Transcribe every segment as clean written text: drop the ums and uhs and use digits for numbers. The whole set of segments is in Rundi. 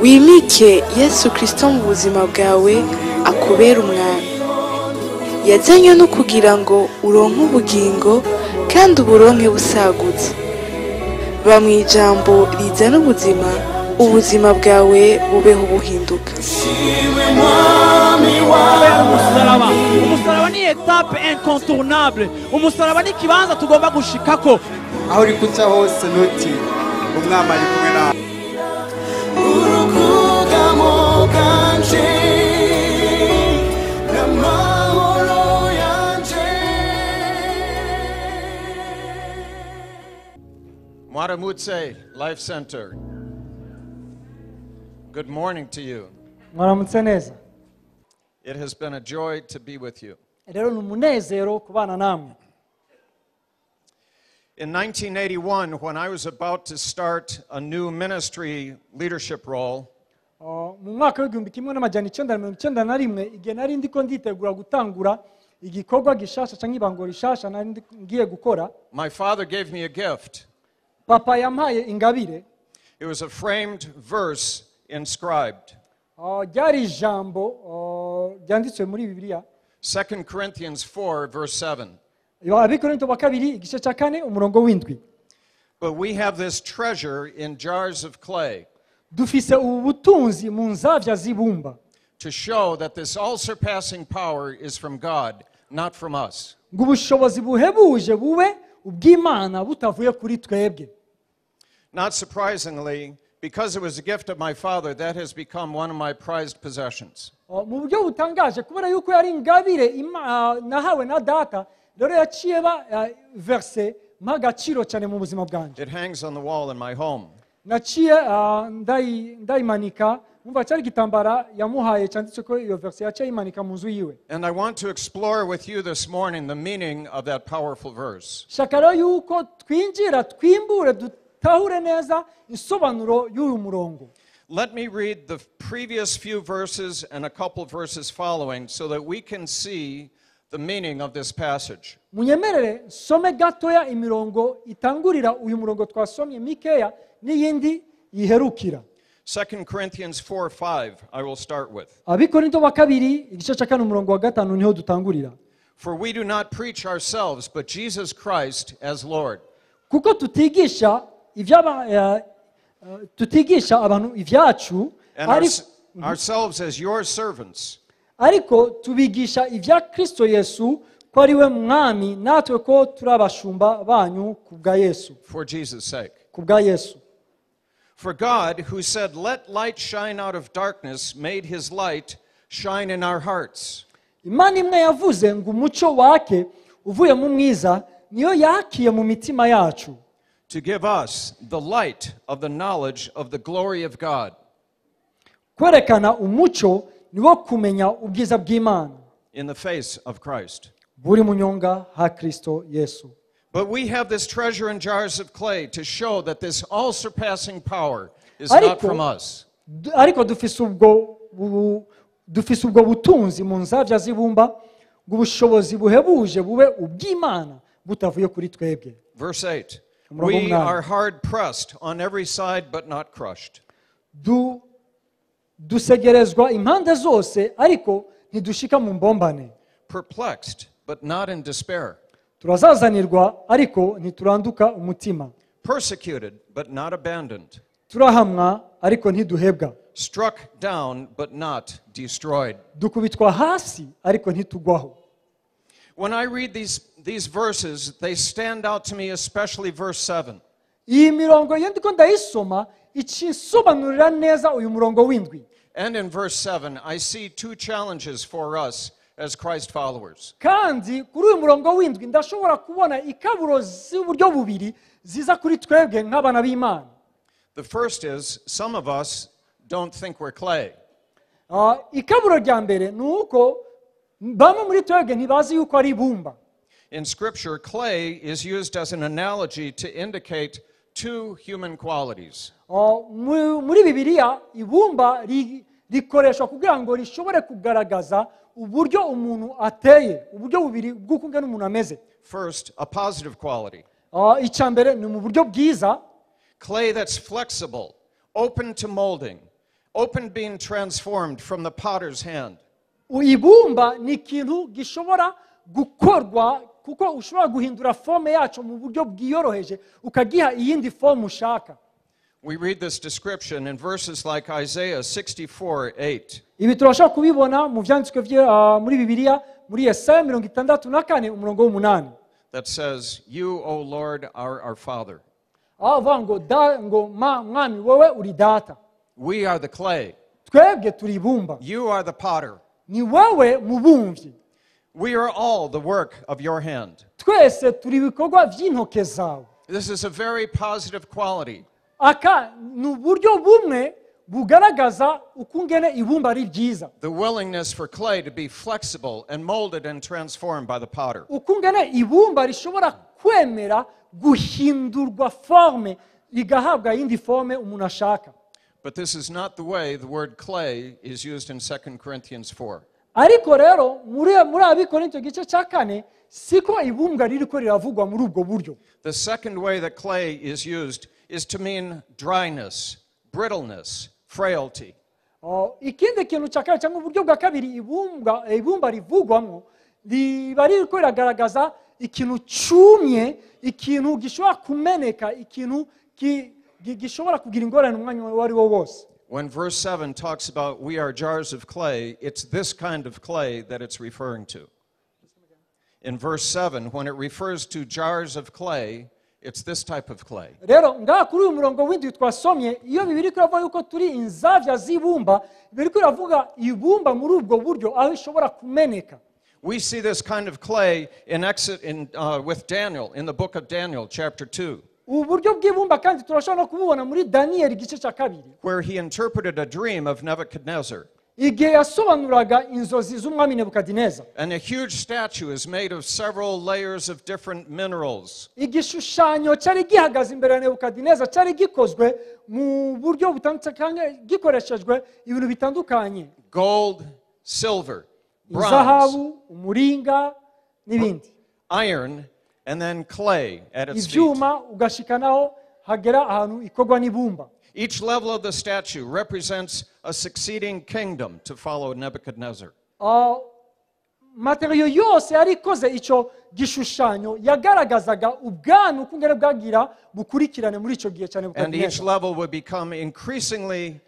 Wimike Yesu Kristo mu buzima bwawe akubera umwami. Yazanywe no kugira ngo uronke ubugingo kandi uburonke busagutse. Ba mu ijambo rizana ubuzima, ubuzima bwawe bubeho buhinduka. Umusaraba, umusaraba ni étape incontournable. Umusaraba ni ikibanza tugomba gushikako. Aho uri kuca hose ntutinye, umwami ari kumwe nawe. Urukugamo bwanje n'amahoro yanje. Mwaramutse Life Center. Good morning to you. Mwaramutse neza. It has been a joy to be with you. Rero ni umunezero kubana namwe. In 1981, when I was about to start a new ministry leadership role, Mu mwaka w'1991, igihe nari ndiko nditegura gutangura igikorwa gishasha cyangwa ibango rishasha nari ngiye gukora, my father gave me a gift. Papa yampaye ingabire. It was a framed verse inscribed. Ryari ijambo ryanditswe muri Bibiliya. 2 Corinthians 4, verse 7. Abikorinto ba kabiri igice cya 4 umurongo w'indwi. But we have this treasure in jars of clay. Dufise ubu butunzi mu nzavya z'ibumba. To show that this all-surpassing power is from God, not from us. Ngo ubushobozi buhebuje bube ubw'Imana butavuye kuri twebwe. Not surprisingly, because it was a gift of my father, that has become one of my prized possessions. Mu buryo butangaje, kubera yuko yari ingabire nahawe na data, rero yaciye ba verse mpagaciro cyane mu buzima bwanjye. It hangs on the wall in my home. Naciye ndayimanika, umva cyari gitambara yamuhaye cyanditse ko iyo verse yaciye ayimanika mu nzu yiwe. And I want to explore with you this morning the meaning of that powerful verse. Shaka rero yuko twinjira twimbure dutahure neza insobanuro y'uyu murongo. Let me read the previous few verses and a couple verses following so that we can see the meaning of this passage. Munyemerere nsome gatoya imirongo itangurira uyu murongo twasomye mikeya n'iyindi yiherukira. 2 Corinthians 4:5 I will start with. Abikorinto ba kabiri igice cya 4 umurongo wa 5 niho dutangurira. For we do not preach ourselves but Jesus Christ as Lord. Kuko tutigisha tutigisha abantu ibyacu, and ourselves as your servants. Ariko tubigisha ibya Kristo Yesu ko ari we mwami, natwe ko turi abashumba banyu kubwa Yesu. For Jesus' sake. Kubwa Yesu. For God, who said, "Let light shine out of darkness," made his light shine in our hearts. Imana imwe yavuze ngo umuco wake uvuye mu mwiza niyo yakiye mu mitima yacu. To give us the light of the knowledge of the glory of God. Kwerekana umuco niwo kumenya ubwiza bw'Imana. In the face of Christ. Buri munyonga ha Kristo Yesu. But we have this treasure in jars of clay to show that this all-surpassing power is not from us. Ariko dufise ubwo butunzi mu nzavya z'ibumba, ngo ubushobozi buhebuje bube ubw'Imana butavuye kuri twebwe. Verse 8. We are hard pressed on every side but not crushed. Dusegerezwa impande zose ariko ntidushika mu mbombane. Perplexed but not in despair. Turazazanirwa ariko ntituranduka umutima. Persecuted but not abandoned. Turahamwa ariko ntiduhebwa. Struck down but not destroyed. Dukubitwa hasi ariko ntitugwaho. When I read these verses, they stand out to me, especially verse 7. Iyi mirongo iyo ndiko ndayisoma ikisobanurira neza uyu murongo w'indwi. And in verse 7, I see two challenges for us as Christ followers. Kandi kuri uyu murongo w'indwi ndashobora kubona ikaburo z'uburyo bubiri ziza kuri twebwe nk'abana b'Imana. The first is, some of us don't think we're clay. Ikaburo rya mbere ni uko bamwe muri twebwe ntibazi yuko ari ibumba. In Scripture, clay is used as an analogy to indicate two human qualities. Muri Bibiliya ibumba rikoreshwa kugira ngo rishobore kugaragaza uburyo umuntu ateye, uburyo bubiri bw'ukungene umuntu ameze. First, a positive quality. Icya mbere ni mu buryo bwiza. Clay that's flexible, open to molding, Open being transformed from the potter's hand. Ibumba ni ikintu gishobora gukorwa kuko ushobora guhindura forme yacu mu buryo bwiyoroheje ukagiha iyindi forme ushaka. We read this description in verses like Isaiah 64:8. Ibi turashobora kubibona mu byanditswe muri Bibiliya muri Yesaya 64 umurongo w'umunani. That says, "You, O Lord, are our Father." Aho avuga ngo ngo mwami wowe uri data. We are the clay. Twebwe turi ibumba. You are the potter. Ni wowe mubumbyi. We are all the work of your hand. Twese turi ibikorwa by'intoke zawe. This is a very positive quality. Aka ni uburyo bumwe bugaragaza ukungene ibumba ari ryiza. The willingness for clay to be flexible and molded and transformed by the potter. Ukungene ibumba rishobora kwemera guhindurwa forme rigahabwa iyindi forme umuntu ashaka. But this is not the way the word clay is used in 2 Corinthians 4. Ariko rero muri Abikorinto gice cya 4 siko ibumbwa ririko riravugwa muri ubwo buryo. The second way that clay is used is to mean dryness, brittleness, frailty. Ikindi kintu cya kabiri cyangwa uburyo bwa kabiri ibumba rivugwamo riba ririko riragaragaza ikintu cumye, ikintu gishobora kumeneka, ikintu gishobora kugira ingorane umwanya uwo ari wo wose. When verse 7 talks about we are jars of clay, it's this kind of clay that it's referring to. In verse 7, when it refers to jars of clay, it's this type of clay. Rero ngaha kuri uyu murongo w'indwi twasomye, iyo Bibiliya iravuga yuko turi inzabya z'ibumba, Bibiliya iravuga ibumba muri ubwo buryo aho ishobora kumeneka. We see this kind of clay in with Daniel in the book of Daniel, chapter 2. Ubu buryo bw'ibumba kandi turashobora no kububona muri Daniel igice cya 2. Where he interpreted a dream of Nebuchadnezzar. Igihe yasobanuraga inzozi z'umwami Nebukadineza. And a huge statue is made of several layers of different minerals. Igishushanyo cyari gihagaze imbere ya Nebukadineza cyari gikozwe mu buryo butandukanye, gikoreshejwe ibintu bitandukanye. Gold, silver, bronze, izahabu, umuringa n'ibindi. Iron, and then clay at its feet. Ibyuma ugashikanaho hagera ahantu ikorwa n'ibumba. Each level of the statue represents a succeeding kingdom to follow Nebuchadnezzar. Materiyo yose yari ikoze icyo gishushanyo yagaragazaga ubwami ukungene bwagira bukurikirane muri icyo gihe cya And each Nebukadineza. level would become increasingly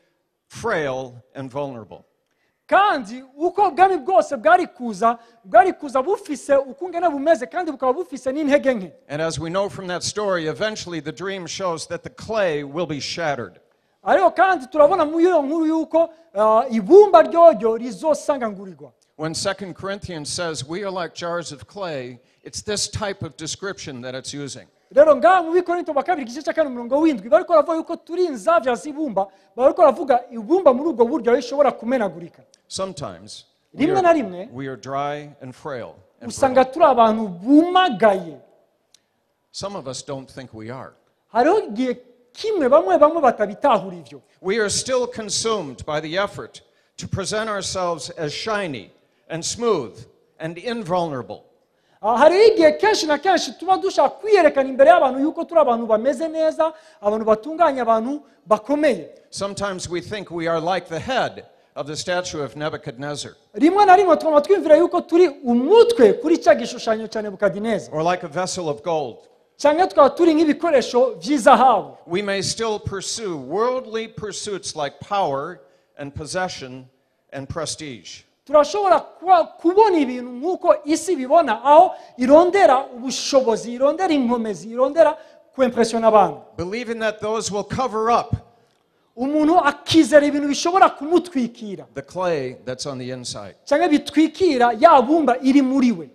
frail and vulnerable. Kandi uko ubwami bwose bwari kuza bufise ukungene bumeze kandi bukaba bufise n'intege nke. And as we know from that story, eventually the dream shows that the clay will be shattered. Ariko kandi turabona muri iyo nkuru yuko ibumba ryoryo rizosangangurirwa. When 2 Corinthians says we are like jars of clay, it's this type of description that it's using. Rero ngaha mu Bikorinto ba kabiri igice cya 4 umurongo w'indwi bariko baravuga yuko turi inzabya z'ibumba, bariko baravuga ibumba muri ubwo buryo rishobora kumenagurika. Sometimes rimwe na rimwe we are dry and frail. Usanga turi abantu bumagaye. Some of us don't think we are. Hariho igihe kimwe bamwe batabitahura ivyo. We are still consumed by the effort to present ourselves as shiny and smooth and invulnerable. Hariho igihe kenshi na kenshi tuba dushaka kwiyerekana imbere y'abantu yuko turi abantu bameze neza, abantu batunganye, abantu bakomeye. Sometimes we think we are like the head of the statue of Nebuchadnezzar. Rimwe na rimwe twama twiyumvira yuko turi umutwe kuri cya gishushanyo cya Nebukadineza. Or like a vessel of gold. Cyangwa twaba turi nk'ibikoresho by'izahabu. We may still pursue worldly pursuits like power and possession and prestige. Turashobora kubona ibintu nk'uko isi bibona, aho irondera ubushobozi, irondera inkomezi, irondera kwimpressiona abantu. Believing that those will cover up umuntu akizera ibintu bishobora kumutwikira. The clay that's on the inside. Cyangwa bitwikira ya bumba iri muri we.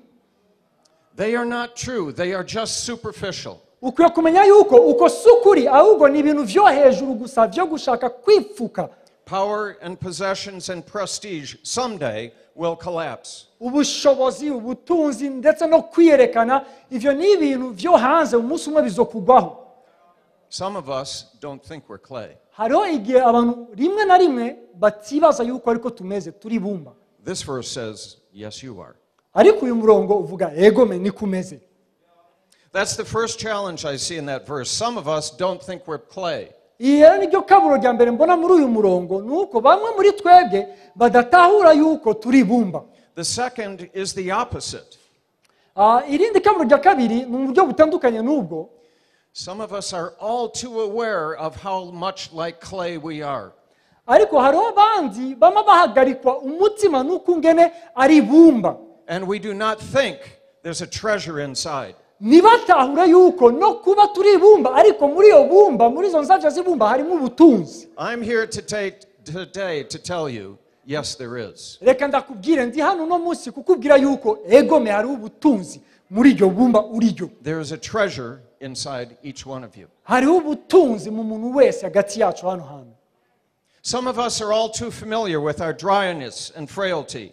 They are not true, they are just superficial. Ukwiye kumenya yuko uko sukuri ahubwo ni ibintu vyo hejuru gusa vyo gushaka kwipfuka. Power and possessions and prestige someday will collapse. Ubushobozi, ubutunzi ndetse no kwiyerekana ivyo ni ibintu vyo hanze umunsi umwe bizokugwaho. Some of us don't think we're clay. Hariho igihe abantu rimwe na rimwe batibaza yuko ariko tumeze turi bumba. This verse says, yes, you are. Ariko uyu murongo uvuga ego me nikumeze. That's the first challenge I see in that verse. Some of us don't think we're clay. Iyi rero niryo kaburo rya mbere mbona muri uyu murongo, ni uko bamwe muri twebwe badatahura yuko turi ibumba. The second is the opposite. Irindi kaburo rya kabiri ni uburyo butandukanye n'ubwo. Some of us are all too aware of how much like clay we are. Ariko hariho abandi bama bahagarikwa umutima n'ukungene ari ibumba. And we do not think there's a treasure inside. Ntibatahura yuko no kuba turi ibumba, ariko muri iyo bumba, muri izo nzabya z'ibumba harimo ubutunzi. I'm here today to tell you, yes, there is. Reka ndakubwire, ndi hano uno munsi kukubwira yuko egome hariho ubutunzi muri iryo bumba uriryo. There is a treasure inside each one of you. Hariho ubutunzi mu muntu wese hagati yacu hano hantu. Some of us are all too familiar with our dryness and frailty.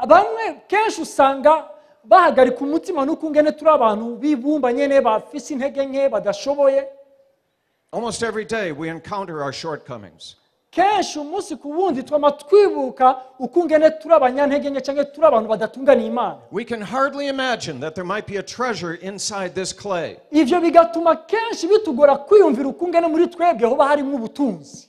Bamwe kenshi usanga bahagarika umutima n'ukungene turi abantu b'ibumba nyene, bafise intege nke, badashoboye. Almost every day we encounter our shortcomings. Kenshi umunsi ku wundi twama twibuka ukungene turi abanyantege nke cyangwa turi abantu badatunganiye Imana. We can hardly imagine that there might be a treasure inside this clay. Ivyo bigatuma kenshi bitugora kwiyumvira ukungene muri twebwe hoba harimo ubutunzi.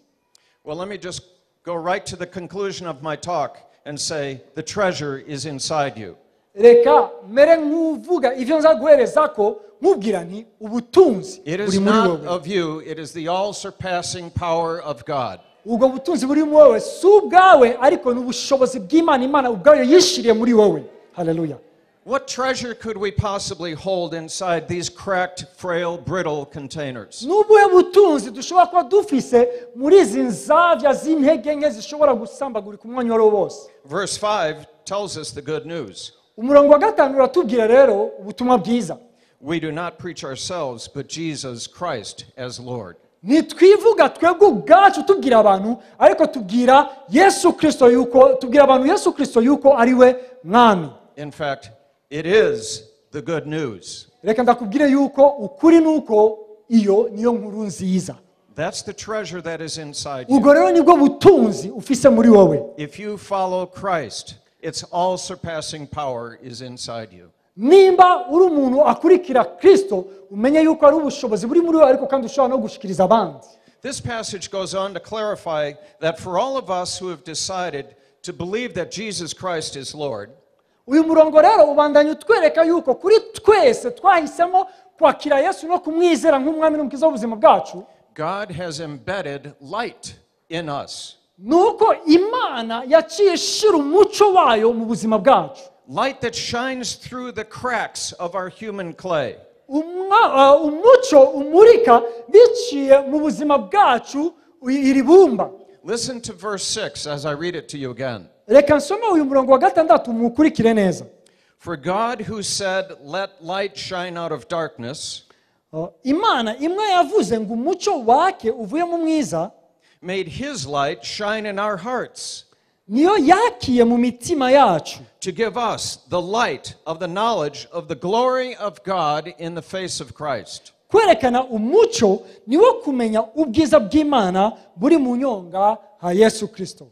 Well, let me just go right to the conclusion of my talk and say the treasure is inside you. Reka mere nk'uvuga ivyo nza guhereza ko nkubwira nti ubutunzi It is buri muri not wowe. of you, it is the all-surpassing power of God. Ubwo butunzi buri muri wowe si ubwawe, ariko ni ubushobozi bw'Imana, Imana ubwayo yishiriye muri wowe. Haleluya. What treasure could we possibly hold inside these cracked, frail, brittle containers? N'ubuhe butunzi dushobora kuba dufise muri izi nzabya z'intege nke zishobora gusambagurika umwanya uwo ari wo wose? Verse 5 tells us the good news. Umurongo wa 5 uratubwira rero ubutumwa bwiza. We do not preach ourselves, but Jesus Christ as Lord. Ntitwivuga twebwe ubwacu tubwira abantu, ariko tubwira Yesu Kristo yuko, tubwira abantu Yesu Kristo yuko ari we Mwami. In fact, it is the good news. Reka ndakubwire yuko ukuri nuko iyo niyo nkuru nziza. That's the treasure that is inside you. Ubwo rero nibwo butunzi ufise muri wowe. If you follow Christ, its all-surpassing power is inside you. Nimba uri umuntu akurikira Kristo, umenye yuko ari ubushobozi buri muri wowe, ariko kandi ushobora no gushikiriza abandi. This passage goes on to clarify that for all of us who have decided to believe that Jesus Christ is Lord, Uyu murongo rero ubandanya utwereka yuko kuri twese twahisemo kwakira Yesu no kumwizera nk'umwami n'umukiza w'ubuzima bwacu, God has embedded light in us. Nuko Imana yaciye ishira umuco wayo mu buzima bwacu. Light that shines through the cracks of our human clay. Umuco umurika biciye mu buzima bwacu iri bumba. Listen to verse 6 as I read it to you again. Reka nsome uyu murongo wa 6 mukurikire neza. For God who said, let light shine out of darkness, Imana imwe yavuze ngo umuco wake uvuye mu mwiza, made his light shine in our hearts, niyo yakiye mu mitima yacu, to give us the light of the knowledge of the glory of God in the face of Christ. Kwerekana umuco niwo kumenya ubwiza bw'Imana buri mu nyonga ha Yesu Kristo.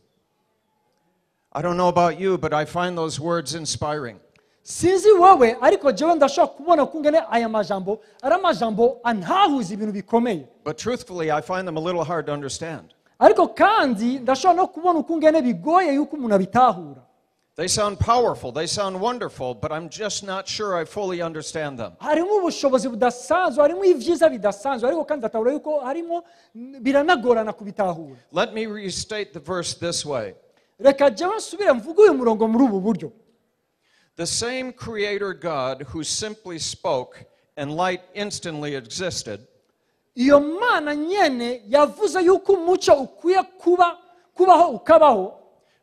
I don't know about you, but I find those words inspiring. Sinzi wowe, ariko jewe ndashobora kubona kungene aya majambo ari amajambo antahuza ibintu bikomeye. But truthfully, I find them a little hard to understand. Ariko kandi ndashobora no kubona ukungene bigoye yuko umuntu abitahura. They sound powerful, they sound wonderful, but I'm just not sure I fully understand them. Harimo ubushobozi budasanzwe, harimo ibyiza bidasanzwe, ariko kandi ndatahura yuko harimo biranagorana kubitahura. Let me restate the verse this way. Reka jewe nsubire mvuge uyu murongo muri ubu buryo. The same creator God who simply spoke and light instantly existed, Iyo Mana nyene yavuze yuko umuco ukwiye kubaho ukabaho,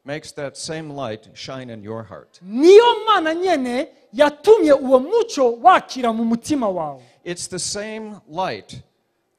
makes that same light shine in your heart. Niyo Mana nyene yatumye uwo muco wakira mu mutima wawe. It's the same light,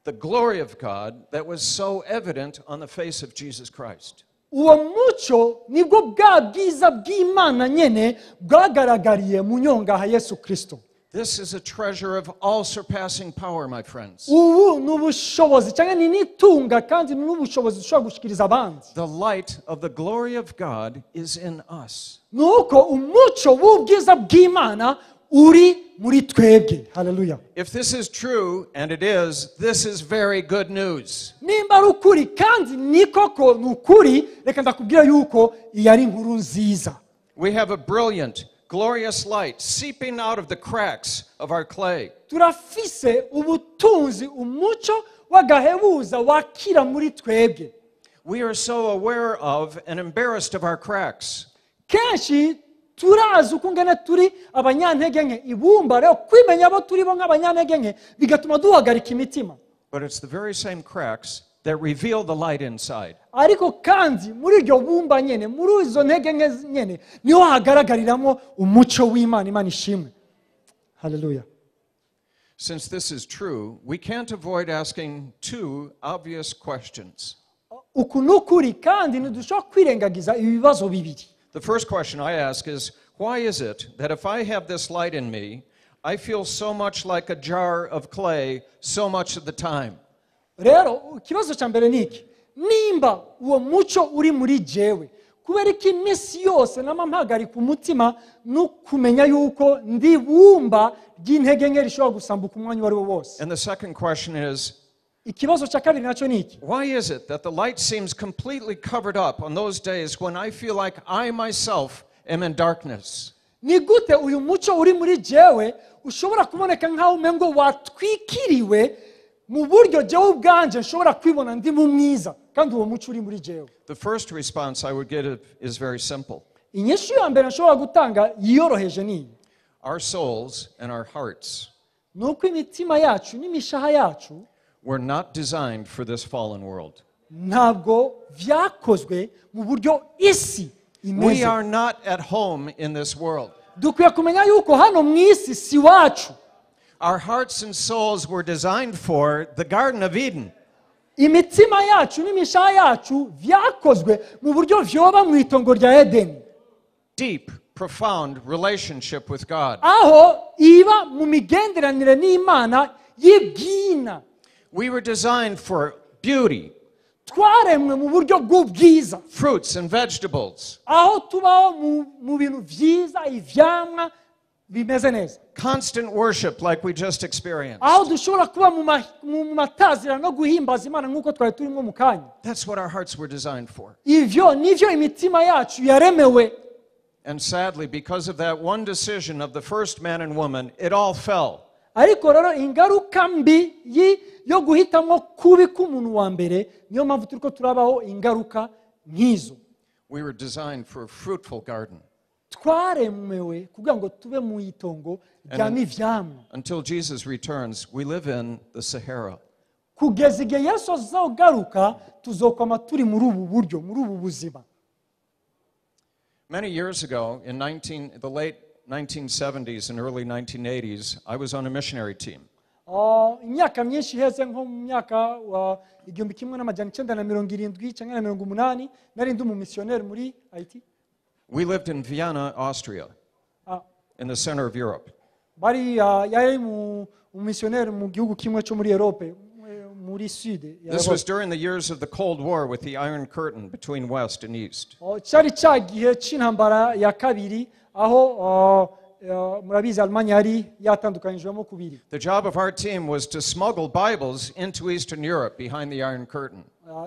the glory of God, that was so evident on the face of Jesus Christ. Uwo muco nibwo bwa bwiza bw'Imana nyene bwagaragariye mu nyonga ha Yesu Kristo. This is a treasure of all-surpassing power, my friends. Ubu ni ubushobozi cyangwa ni n'itunga kandi ni n'ubushobozi dushobora gushikiriza abandi. The light of the glory of God is in us. Nuko umuco w'ubwiza bw'Imana uri muri twebwe. Haleluya. If this is true, and it is, this is very good news. Nimba ari ukuri kandi ni koko ni ukuri, reka ndakubwira yuko iyi ari inkuru nziza. We have a brilliant, glorious light seeping out of the cracks of our clay. Turafise ubutunzi, umuco w'agahebuza wakira muri twebwe. We are so aware of and embarrassed of our cracks. Kenshi turazi uko ngene turi abanyantege nke, ibumba rero kwimenya abo turi bo nk'abanyantege nke bigatuma duhagarika imitima. But it's the very same cracks that reveal the light inside. Ariko kandi muri iryo bumba nyene, muri izo ntege nke nyene, niho hagaragariramo umuco w'Imana. Imana ishimwe. Haleluya. Since this is true, we can't avoid asking two obvious questions. Uku ni ukuri kandi ntidushobora kwirengagiza ibi bibazo bibiri. The first question I ask is, why is it that if I have this light in me, I feel so much like a jar of clay so much of the time? Rero ikibazo cya mbere ni iki: nimba uwo muco uri muri jewe, kubera ko iminsi yose nama mpagarika umutima no kumenya yuko ndi bumba ry'intege nke rishobora gusambuka umwanya uwo ari wo wose? And the second question is, Ikibazo cya kabiri nacyo ni iki: why is it that the light seems completely covered up on those days when I feel like I myself am in darkness? Ni gute uyu muco uri muri jewe ushobora kuboneka nk'aho umengo watwikiriwe mu buryo jewe ubwanje nshobora kwibona ndi mu mwiza kandi uwo muco uri muri jewe? The first response I would get is very simple. Inyishu ya mbere nshobora gutanga yiyoroheje ni iyi: Our souls and our hearts Ni uko imitima yacu n'imishaha yacu were not designed for this fallen world. Ntabwo byakozwe mu buryo isi We imeze. are not at home in this world. Dukwiye kumenya yuko hano mu isi si iwacu. Our hearts and souls were designed for the Garden of Eden. Imitima yacu n'imishaha yacu byakozwe mu buryo vyoba mu itongo rya Edeni. Deep, profound relationship with God. Aho iba mu migenderanire n'Imana y'ibwina. We were designed for beauty, Twaremwe mu buryo bw'ubwiza, fruits and vegetables, aho tubaho mu bintu byiza, ivyamwa bimeze neza, constant worship like we just experienced. Aho dushobora kuba mu matazira no guhimbaza Imana nk'uko twari turimo mu kanya. That's what our hearts were designed for. Ivyo nivyo imitima yacu yaremewe. And sadly, because of that one decision of the first man and woman, it all fell. Ariko rero ingaruka mbi yo guhitamo kubi k'umuntu wa mbere, niyo mpamvu turiko turabaho ingaruka nk'izo. We were designed for a fruitful garden. Twaremewe kugira ngo tube mu itongo ryama ivyamwa. Until Jesus returns, we live in the Sahara. Kugeza igihe Yesu azogaruka, tuzokwama turi muri ubu buryo, muri ubu buzima. Many years ago, in the late 1970s and early 1980s, I was on a missionary team. Imyaka myinshi iheze, nko mu myaka wa 1970 cyangwa na 80, nari ndi umumisiyoneri muri Haiti. We lived in Vienna, Austria, in the center of Europe. Bari yari mu umumisiyoneri mu gihugu kimwe cyo muri Europe, muri sud ya This was Europe. During the years of the Cold War with the Iron Curtain between West and East. Cyari cya gihe cy'intambara ya kabiri, aho murabizi Almanya yari yatandukanyijwemo kubiri. The job of our team was to smuggle Bibles into Eastern Europe behind the Iron Curtain.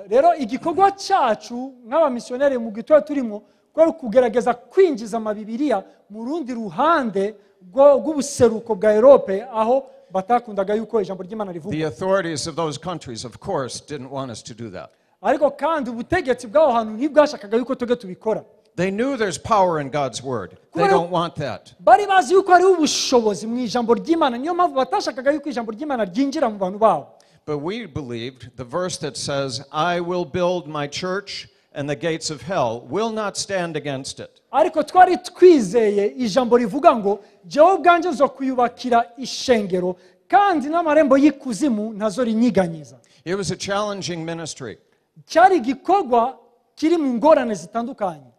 Rero igikorwa cyacu nk'abamisiyoneri mu gihe twari turimo kwari kugerageza kwinjiza amabibiriya mu rundi ruhande rw'ubuseruko bwa Europe, aho batakundaga yuko ijambo ry'Imana rivuga. The authorities of those countries, of course, didn't want us to do that. Ariko kandi ubutegetsi bw'aho hantu ntibwashakaga yuko twebwe tubikora. They knew there's power in God's word. They don't want that. Bari bazi yuko hariho ubushobozi mu ijambo ry'Imana, niyo mpamvu batashakaga yuko ijambo ry'Imana ryinjira mu bantu babo. But we believed the verse that says, "I will build my church, and the gates of hell will not stand against it." Ariko twari twizeye ijambo rivuga ngo jewe ubwanjye nzo kuyubakira ishengero kandi n'amarembo y'ikuzimu ntazo rinyiganyiza. It was a challenging ministry. Cyari igikorwa kiri mu ngorane zitandukanye.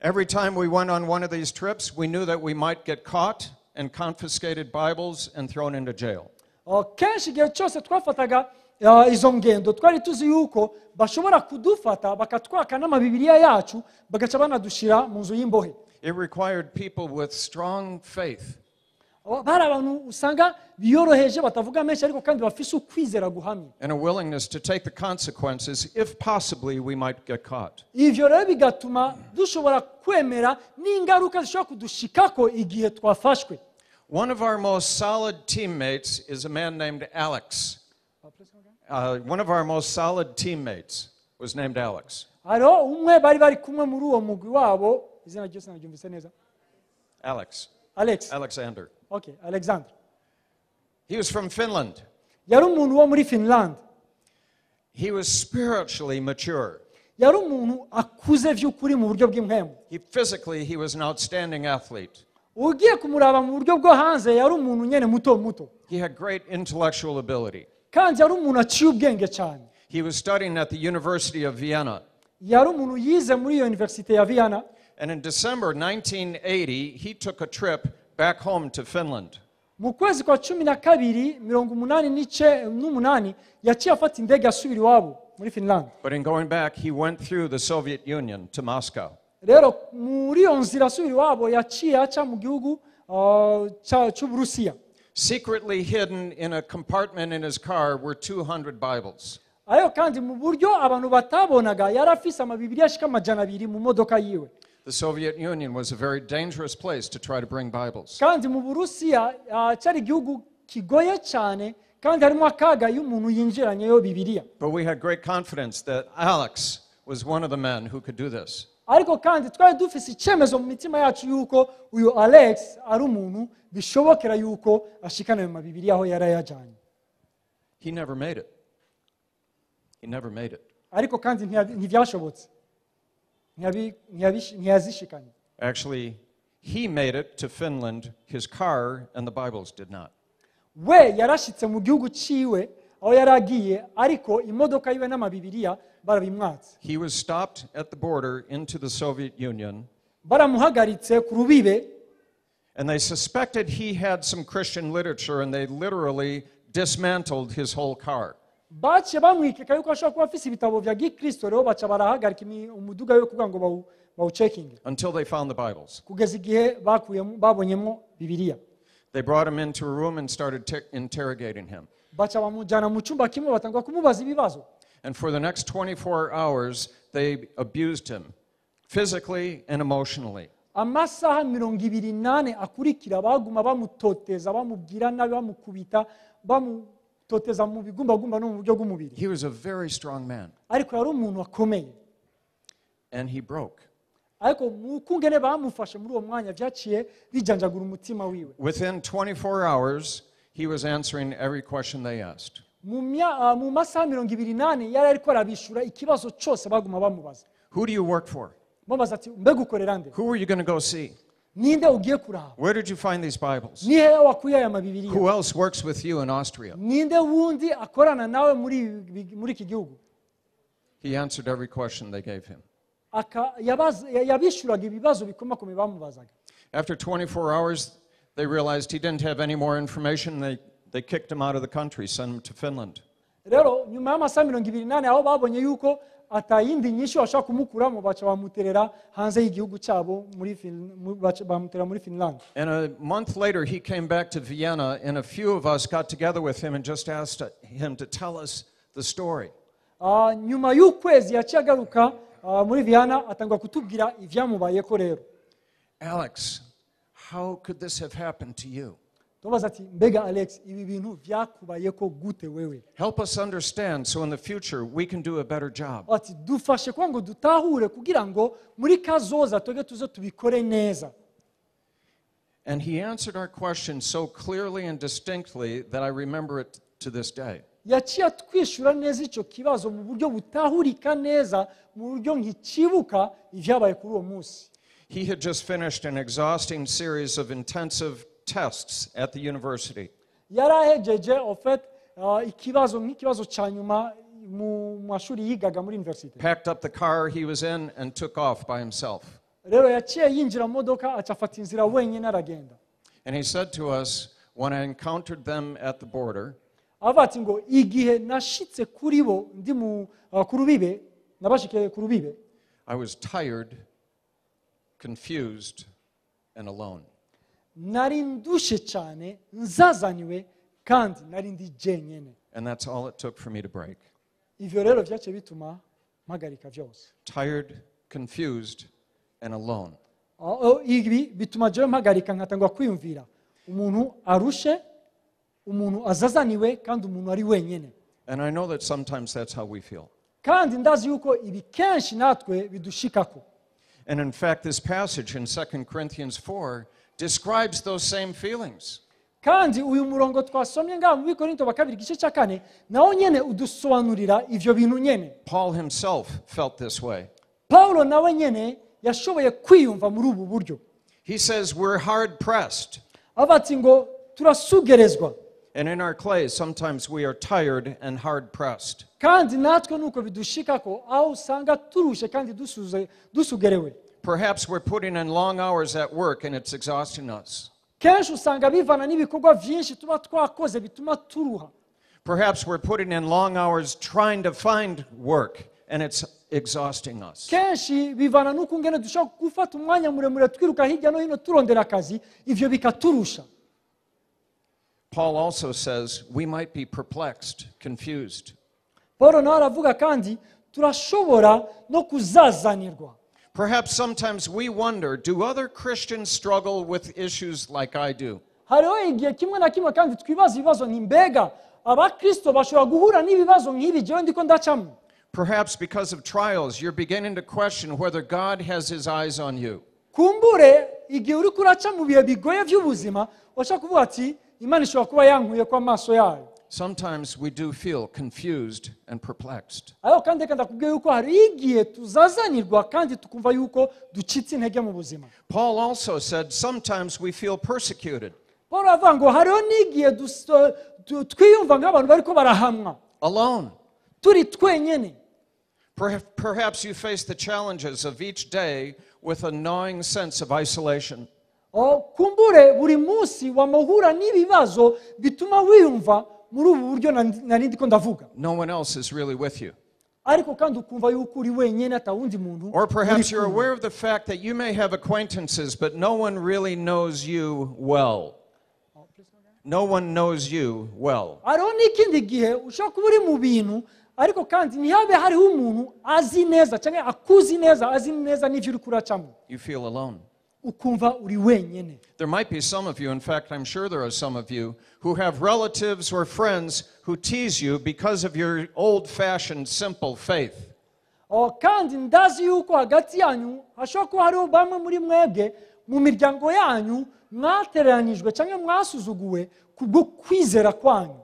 Every time we went on one of these trips, we knew that we might get caught and confiscated Bibles and thrown into jail. Kenshi igihe cyose twafataga izo ngendo, twari tuzi yuko bashobora kudufata bakatwaka n'amabibiriya yacu, bagaca banadushyira mu nzu y'imbohe. It required people with strong faith. Bari abantu usanga biyoroheje, batavuga menshi, ariko kandi bafise ukwizera guhamye and a willingness to take the consequences if possibly we might get caught. Ivyo rero bigatuma dushobora kwemera n'ingaruka zishobora kudushikako igihe twafashwe. One of our most solid teammates is a man named Alex. One of our most solid teammates was named Alex. Hariho umwe bari kumwe muri uwo mugwi wabo, izina ryose naryumvise neza. Alex. Alex. Alexander. Okay, Alexander. He was from Finland. Yari umuntu wo muri Finland. He was spiritually mature. Yari umuntu akuze vy'ukuri mu buryo bw'impwemu. Physically, he was an outstanding athlete. Ugiye kumuraba mu buryo bwo hanze, yari umuntu nyene muto muto. He had great intellectual ability. Kandi yari umuntu aciye ubwenge cyane. He was studying at the University of Vienna. Yari umuntu yize muri iyo universite ya Vienna. And in December 1980, he took a trip back home to Finland. Mu kwezi kwa 12 88 yaciye afata indege asubira iwabo muri Finland. But in going back, he went through the Soviet Union to Moscow. Rero muri iyo nzira asubira iwabo, yaciye aca mu gihugu cy'Uburusiya. Secretly hidden in a compartment in his car were 200 Bibles. Ayo kandi mu buryo abantu batabonaga, yari afise amabibiriya ashika 200 mu modoka yiwe. The Soviet Union was a very dangerous place to try to bring Bibles. Kandi mu Burusiya cyari igihugu kigoye cyane kandi harimo akaga iyo umuntu yinjiranyeyo Bibiliya. But we had great confidence that Alex was one of the men who could do this. Ariko kandi twari dufise icyemezo mu mitima yacu yuko uyu Alex ari umuntu bishobokera yuko ashikana ayo mabibiriya aho yari ayajyanye. He never made it. He never made it. Ariko kandi ntibyashobotse. Ntiyazishikanye. Actually, he made it to Finland. His car and the Bibles did not. We yarashitse mu gihugu ciwe aho yari agiye, ariko imodoka yiwe n'amabibiriya barabimwatse. He was stopped at the border into the Soviet Union, Baramuhagaritse ku rubibe, and they suspected he had some Christian literature, and they literally dismantled his whole car. Baciye bamwikeka yuko ashobora kuba afise ibitabo vya gikristo, rero baca barahagarika umuduga we kugira ngo bawucekinge until they found the Bibles. Kugeza igihe bakuyemo, babonyemo Bibiliya. They brought him into a room and started interrogating him. Baca bamujyana mu cyumba kimwe, batangwa kumubaza ibibazo. And for the next 24 hours, they abused him, physically and emotionally. Amasaha 24 akurikira baguma bamutoteza, bamubwira nabi, bamukubita, bamutoteza mu bigumbagumba no mu buryo bw'umubiri. He was a very strong man, Ariko yari umuntu akomeye. And he broke. Ariko mu kungene bamufashe muri uwo mwanya, byaciye bijanjagura umutima wiwe. Within 24 hours, he was answering every question they asked. Mu masaha 24 yari ariko arabishura ikibazo cyose baguma bamubaza. Who do you work for? Bamubaza ati: "Mbega ukorera nde?" Who are you going to go see? "Ninde ugiye kuraba?" Where did you find these Bibles? "Ni hehe wakuye aya mabibiriya?" Who else works with you in Austria? "Ninde wundi akorana nawe muri iki gihugu?" He answered every question they gave him. Yabishuraga ibibazo bikomakomeye bamubazaga. After 24 hours, they realized he didn't have any more information. They kicked him out of the country, sent him to Finland. Rero nyuma y'amasaha 24, aho babonye yuko atayindi nyinshi bashobora kumukuramo, baca bamuterera hanze y'igihugu cyabo baca bamuterera muri Finland. And a month later, he came back to Vienna, and a few of us got together with him and just asked him to tell us the story. Nyuma y'ukwezi yaciye agaruka muri Vienna, atangwa kutubwira ibyamubayeko rero. Alex, how could this have happened to you? Tubaza ati: "Mbega Alex, ibi bintu byakubayeko gute wewe?" Help us understand so in the future we can do a better job. Ati: "Dufashe kugira ngo dutahure, kugira ngo muri kazoza twebwe tuze tubikore neza." And he answered our question so clearly and distinctly that I remember it to this day. Yaciye atwishyura neza icyo kibazo mu buryo butahurika neza, mu buryo nkikibuka ibyabaye kuri uwo munsi. He had just finished an exhausting series of intensive tests at the university. Yari ahejeje en fait ikibazo nk'ikibazo cya nyuma mu mashuri yigaga muri university. Packed up the car he was in and took off by himself. Rero yaciye yinjira mu modoka, aca afata inzira wenyine, aragenda. And he said to us, "When I encountered them at the border, Avuga ati ngo: "Igihe nashitse kuri bo ndi ku rubibe, nabashikiye ku rubibe, I was tired, confused, and alone." Nari ndushe cyane, nzazaniwe, kandi nari ndi jenyine. And that's all it took for me to break. Ivyo rero byaciye bituma mpagarika byose. Tired, confused, and alone. Oh, ibi bituma jewe mpagarika, nkatangwa kwiyumvira umuntu arushe, umuntu azazaniwe, kandi umuntu ari wenyine. And I know that sometimes that's how we feel. Kandi ndazi yuko ibi kenshi natwe bidushikako. And in fact, this passage in 2 Corinthians 4 describes those same feelings. Kandi uyu murongo twasomye ngaha mu Bikorinto ba kabiri igice cya kane nawo nyene udusobanurira ivyo bintu nyene. Paul himself felt this way. Pawulo nawe nyene yashoboye kwiyumva muri ubu buryo. He says, "We're hard pressed." Avuga ati ngo turasugerezwa. And in our clay, sometimes we are tired and hard pressed. Kandi natwe nuko bidushikako, aho usanga turushe kandi dusugerewe. Perhaps we're putting in long hours at work and it's exhausting us. Kenshi usanga bivana n'ibikorwa byinshi tuba twakoze bituma turuha. Perhaps we're putting in long hours trying to find work and it's exhausting us. Kenshi bivana n'uko ngene dushobora gufata umwanya muremure twiruka hirya no hino turondera akazi, ivyo bikaturusha. Paul also says we might be perplexed, confused. Paul nawe aravuga kandi turashobora no kuzazanirwa. Perhaps sometimes we wonder, do other Christians struggle with issues like I do? Hariho igihe kimwe na kimwe kandi twibaza ibibazo, ni mbega abakristo bashobora guhura n'ibibazo nk'ibi jewe ndiko ndacamo? Perhaps because of trials, you're beginning to question whether God has his eyes on you. Kumbure igihe uriko uraca mu bihe bigoye by'ubuzima, washaka kuvuga ati Imana ishobora kuba yankuye ko amaso yayo. Sometimes we do feel confused and perplexed. Ariko kandi reka ndakubwiye yuko hari igihe tuzazanirwa kandi tukumva yuko ducitse intege mu buzima. Paul also said sometimes we feel persecuted. Paul aravuga ngo hariho n'igihe twiyumva nk'abantu bariko barahamwa. Alone. Turi twenyene. Perhaps you face the challenges of each day with a gnawing sense of isolation. Oh, kumbure buri munsi wamuhura n'ibibazo bituma wiyumva muri ubu buryo nari ndiko ndavuga. No one else is really with you. Ariko kandi ukumva yuko uri wenyene atawundi muntu. Or perhaps you're aware of the fact that you may have acquaintances, but no one really knows you well. No one knows you well. Hariho n'ikindi gihe ushobora kuba uri mu bintu, ariko kandi ntihabe hariho umuntu azi neza cyangwa akuzi neza, azi neza n'ivyo uri kuracamo. You feel alone. Ukumva uri wenyene. There might be some of you, in fact, I'm sure there are some of you, who have relatives or friends who tease you because of your old-fashioned, simple faith. Oh, kandi ndazi yuko hagati yanyu hashobora kuba hariho bamwe muri mwebwe mu miryango yanyu mwateranijwe cyangwa mwasuzuguwe kubwo kwizera kwanyu.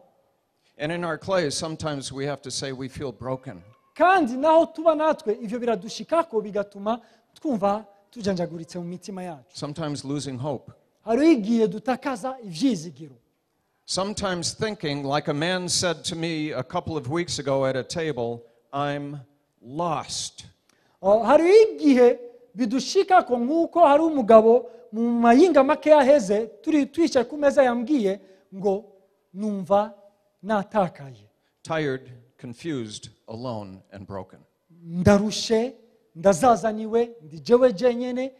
And in our clay, sometimes we have to say we feel broken. Kandi naho tuba natwe ivyo biradushikako bigatuma twumva tujanjaguritse mu mitima yacu. Sometimes losing hope. Hariho igihe dutakaza ivyizigiro. Sometimes thinking, like a man said to me a couple of weeks ago at a table, I'm lost. Hariho igihe bidushikako nk'uko hari umugabo mu mayinga make yaheze turi twicaye ku meza yambwiye ngo numva natakaye. Tired, confused, alone, and broken. Ndarushe, ndazazaniwe, ndi jewe jenyene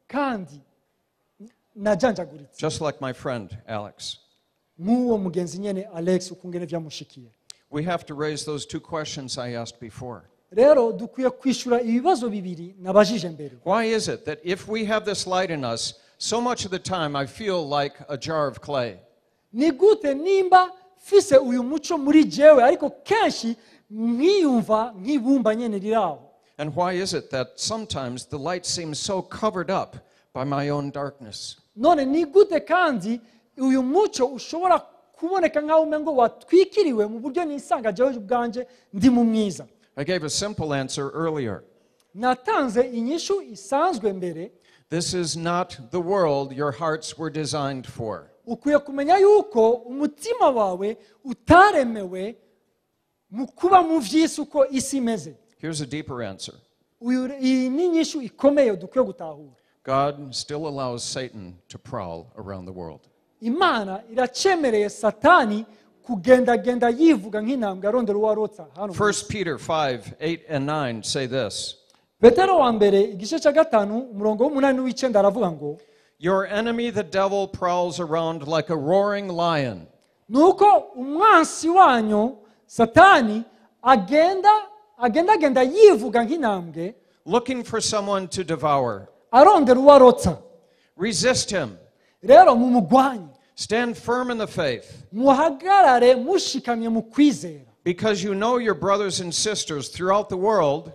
kandi najanjaguritse. Just like my friend Alex. Nk'uwo mugenzi nyene Alex ukungene vyamushikiye. We have to raise those two questions I asked before. Rero dukwiye kwishura ibibazo bibiri nabajije mbere. Why is it that if we have this light in us, so much of the time I feel like a jar of clay? Ni gute nimba fise uyu muco muri jewe ariko kenshi nkiyumva nk'ibumba nyene riraho? And why is it that sometimes the light seems so covered up by my own darkness? None ni gute kandi uyu muco ushobora kuboneka nkaho umengo watwikiriwe mu buryo nisanga jewe ubwanje ndi mu mwiza? I gave a simple answer earlier. Natanze inyishu isanzwe mbere. This is not the world your hearts were designed for. Ukwiye kumenya yuko umutima wawe utaremewe mu kuba mu vy'isi uko isi imeze. Here's a deeper answer. Iyi ni inyishu ikomeye dukwiye gutahura. God still allows Satan to prowl around the world. Imana iracemereye Satani kugendagenda yivuga nk'intambwe arondera uwarotsa hano. 1 Peter 5, 8 and 9 say this. Petero wa mbere igice cya 5 umurongo w'umunani w'icenda aravuga ngo, Your enemy, the devil, prowls around like a roaring lion. Nuko umwansi wanyu Satani agenda agenda yivuga nk'intambwe, looking for someone to devour. Arondera uwarotsa. Resist him. Rero mumugwanye. Stand firm in the faith. Muhagarare mushikamye mu kwizera. Because you know your brothers and sisters throughout the world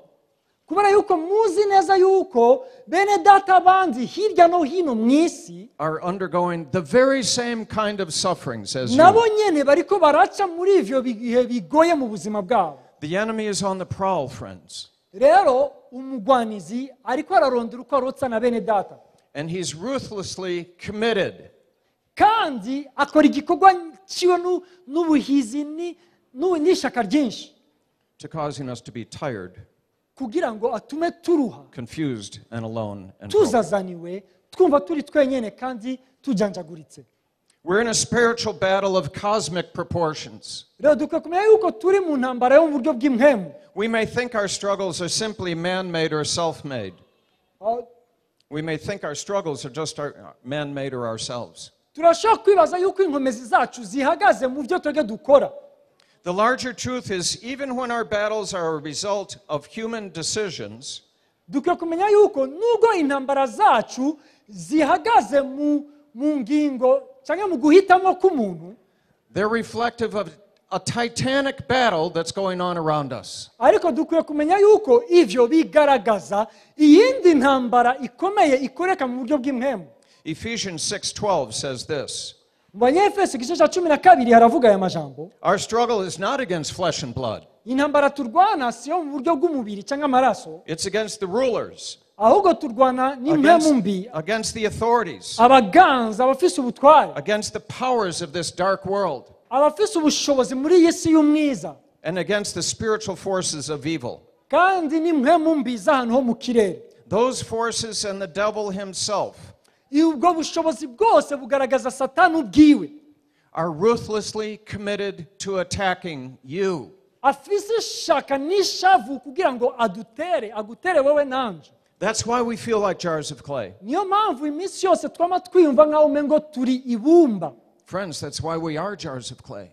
kubera yuko muzi neza yuko bene data bandi hirya no hino mu isi are undergoing the very same kind of sufferings as you. Nabo nyene bariko baraca muri ivyo bihe bigoye mu buzima bwabo. The enemy is on the prowl, friends. Rero umugwanizi ariko ararondera uko arotsa na bene data. And he's ruthlessly committed. Kandi akora igikorwa ciwe n'ubuhizi n'ishyaka ryinshi. To causing us to be tired, kugira ngo atume turuha, confused and alone and broken. Tuzazaniwe twumva turi twenyene kandi tujanjaguritse. We're in a spiritual battle of cosmic proportions. Rero dukwiye kumenya yuko turi mu ntambara yo mu buryo bw'impwemu. We may think our struggles are simply man-made or self-made. We may think our struggles are just our man-made or ourselves. Turashobora kwibaza yuko inkomezi zacu zihagaze mu byo twebwe dukora. The larger truth is, even when our battles are a result of human decisions, dukwiye kumenya yuko nubwo intambara zacu zihagaze mu ngingo cyangwa mu guhitamo k'umuntu, they're reflective of a titanic battle that's going on around us. Ariko dukwiye kumenya yuko ivyo bigaragaza iyindi ntambara ikomeye ikoreka mu buryo bw'impwemu. Ephesians 6:12 says this. Mu Banyefeso igice cya 12 haravuga aya majambo. Our struggle is not against flesh and blood. Intambara turwana si yo mu buryo bw'umubiri cyangwa amaraso. It's against the rulers. Ahubwo turwana n'impwemu mbi. Against the authorities. Abaganza abafise ubutware. Against the powers of this dark world. Abafise ubushobozi muri iyi si y'umwiza. And against the spiritual forces of evil. Kandi n'impwemu mbi z'ahantu ho mu kirere. Those forces and the devil himself ubwo bushobozi bwose bugaragaza Satani ubwiwe are ruthlessly committed to attacking you. Afise ishaka n'ishavu kugira ngo adutere, agutere wewe nanje. That's why we feel like jars of clay. Niyo mpamvu iminsi yose twama twiyumva nkaho umengo turi ibumba. Friends, that's why we are jars of clay.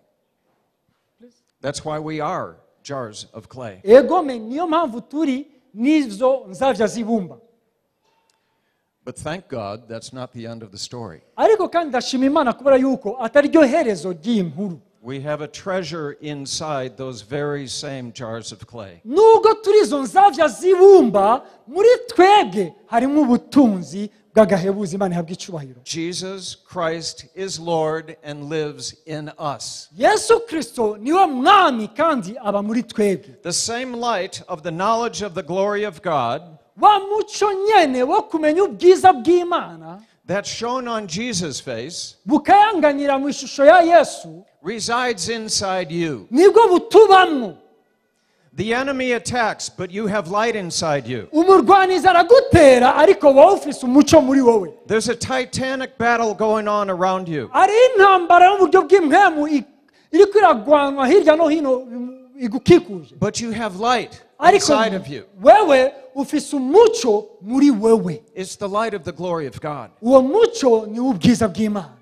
That's why we are jars of clay. Egome niyo mpamvu turi nizo nzavya zibumba. But thank God that's not the end of the story. Ariko kandi ndashima Imana kubera yuko atari ryo herezo ry'iyi nkuru. We have a treasure inside those very same jars of clay. Nubwo turi izo nzavya zibumba, muri twebwe harimo ubutunzi bw'agahebuzo. Imana ihabwe icubahiro. Jesus Christ is Lord and lives in us. Yesu Kristo niwe mwami kandi aba muri twebwe. The same light of the knowledge of the glory of God wa muco nyene wo kumenya ubwiza bw'Imana that shone on Jesus' face bukayanganira mu ishusho ya Yesu resides inside you. Nibwo butubamwo. The enemy attacks, but you have light inside you. Umurwaniza aragutera ariko wowe ufise umuco muri wowe. There's a titanic battle going on around you. Ari intambara yo mu buryo bw'impwemu iriko iragwanwa hirya no hino igukikuje. But you have light inside of you. Wewe ufise umuco muri wewe. It's the light of the glory of God. Uwo muco ni ubwiza bw'Imana.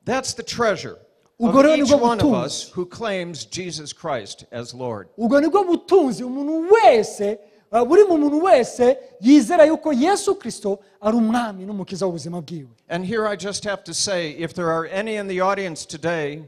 That's the treasure of each one of us who claims Jesus Christ as Lord. Ubwo nibwo butunzi umuntu wese buri mu muntu wese yizera yuko Yesu Kristo ari umwami n'umukiza w'ubuzima bwiwe. And here I just have to say, if there are any in the audience today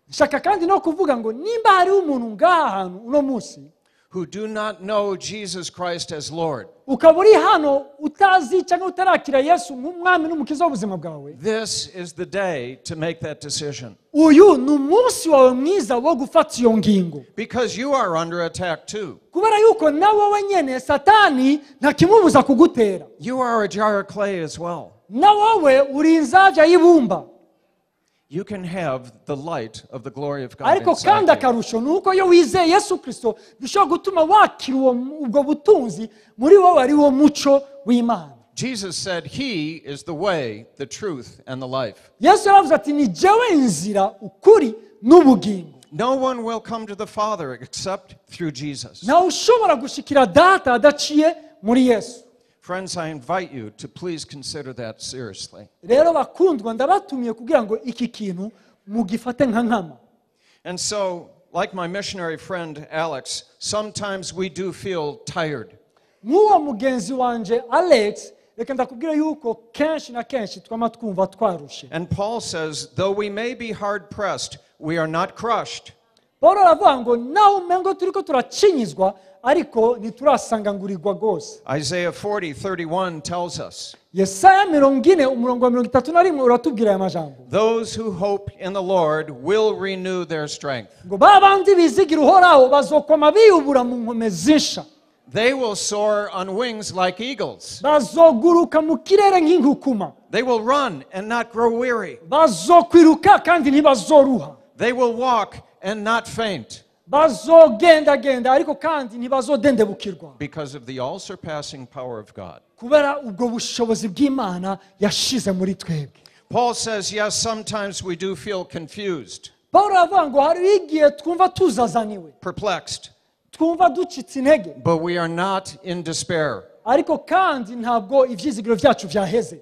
nshaka kandi no kuvuga ngo nimba hari umuntu ngaha hantu uno munsi who do not know Jesus Christ as Lord, ukaba uri hano utazi cyangwa utarakira Yesu nk'umwami n'umukiza w'ubuzima bwawe, this is the day to make that decision. Uyu ni umunsi wawe mwiza wo gufata iyo ngingo. Because you are under attack too. Kubera yuko na wowe nyene Satani ntakimubuza kugutera. You are a jar of clay as well. Na wowe uri inzabya y'ibumba. You can have the light of the glory of God Ariko inside kandi you. akarusho nuko iyo wizeye Yesu Kristo bishobora gutuma wakira ubwo butunzi muri wowe ari wo muco w'Imana. Jesus said he is the way, the truth, and the life. Yesu yaravuze ati ni jewe inzira, ukuri n'ubugingo. No one will come to the Father except through Jesus. Ntawe ushobora gushikira data adaciye muri Yesu. Friends, I invite you to please consider that seriously. Rero bakundwa, ndabatumiye kugira ngo iki kintu mugifate nka nkama. And so, like my missionary friend Alex, sometimes we do feel tired. Nk'uwo mugenzi wanje Alex, reka ndakubwira yuko kenshi na kenshi twama twumva twarushe. And Paul says, though we may be hard pressed, we are not crushed. Paul aravuga ngo naho umengo turiko turacinyizwa, ariko ntiturasangangurirwa rwose. Isaiah 40:31 tells us, Yesaya 40 umurongo wa 31 uratubwira aya majambo. Those who hope in the Lord will renew their strength. Ngo ba bandi bizigira Uhoraho bazokoma biyubura mu nkome zinsha. They will soar on wings like eagles. Bazoguruka mu kirere nk'inkukuma. They will run and not grow weary. Bazokwiruka kandi ntibazoruha. They will walk and not faint. Bazogendagenda ariko kandi ntibazodendebukirwa. Because of the all-surpassing power of God. Kubera ubwo bushobozi bw'Imana yashize muri twebwe. Paul says, yes, sometimes we do feel confused. Paul aravuga ngo hari igihe twumva tuzazaniwe. Perplexed. Twumva ducitse intege. But we are not in despair. Ariko kandi ntabwo ivyizigiro vyacu vyaheze.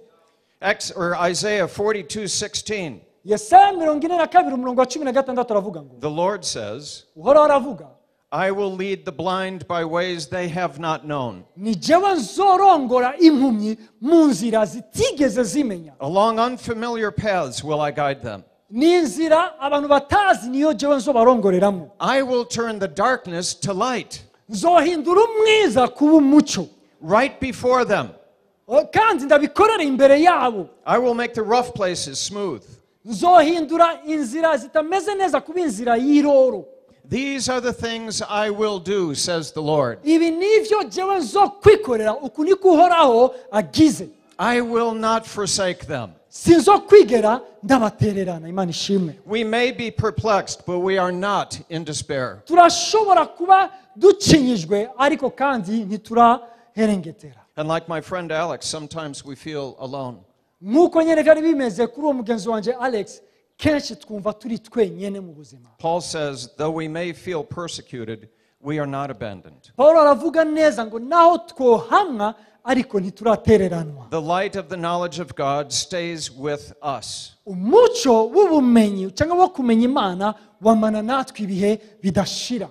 Isaiah 42:16. Yesaya 42 umurongo wa 16 aravuga ngo, The Lord says, Uhoraho aravuga, I will lead the blind by ways they have not known. Ni jewe nzorongora impumyi mu nzira zitigeze zimenya. Along unfamiliar paths will I guide them. Ni inzira abantu batazi niyo jewe nzobarongoreramo. I will turn the darkness to light. Nzohindura umwiza kuba umuco. Right before them. Kandi ndabikorera imbere yabo. I will make the rough places smooth. Nzohindura inzira zitameze neza kuba inzira y'iroro. These are the things I will do, says the Lord. Ibi nivyo jewe nzokwikorera, uku niko Uhoraho agize. I will not forsake them. Sinzokwigera ndabatererana. Imana ishimwe. We may be perplexed, but we are not in despair. Turashobora kuba ducinyijwe, ariko kandi ntituraherengetera. And like my friend Alex, sometimes we feel alone. Nk'uko nyene vyari bimeze kuri uwo mugenzi wanje Alex, kenshi twumva turi twenyene mu buzima. Paul says, though we may feel persecuted, we are not abandoned. Paul aravuga neza ngo naho twohamwa ariko ntituratereranwa. The light of the knowledge of God stays with us. Umuco w'ubumenyi cyangwa wo kumenya Imana wamana natwe ibihe bidashira.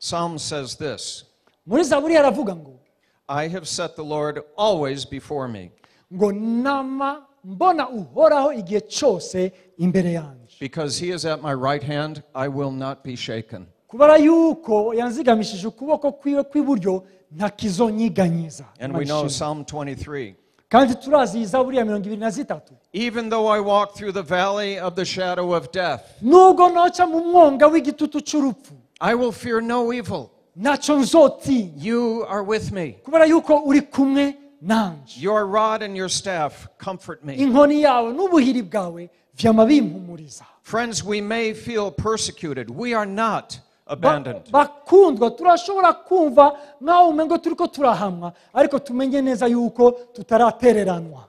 Psalm says this. Muri Zaburi aravuga ngo, I have set the Lord always before me. Ngo nama mbona Uhoraho igihe cyose imbere yanje. Because he is at my right hand, I will not be shaken. Kubera yuko yanzigamishije ukuboko kwiwe kw'iburyo ntakizonyiganyiza. And we know Psalm 23. Kandi turazi Zaburi ya 23. Even though I walk through the valley of the shadow of death, nubwo noca mu mwonga w'igitutu cy'urupfu, I will fear no evil. Ntacyo nzotinya. You are with me. Kubera yuko uri kumwe nanje. Your rod and your staff comfort me. Inkoni yawe n'ubuhiri bwawe vyama bimpumuriza. Friends, we may feel persecuted. We are not abandoned. Bakundwa, turashobora kumva nkaho umengo turiko turahamwa, ariko tumenye neza yuko tutaratereranwa.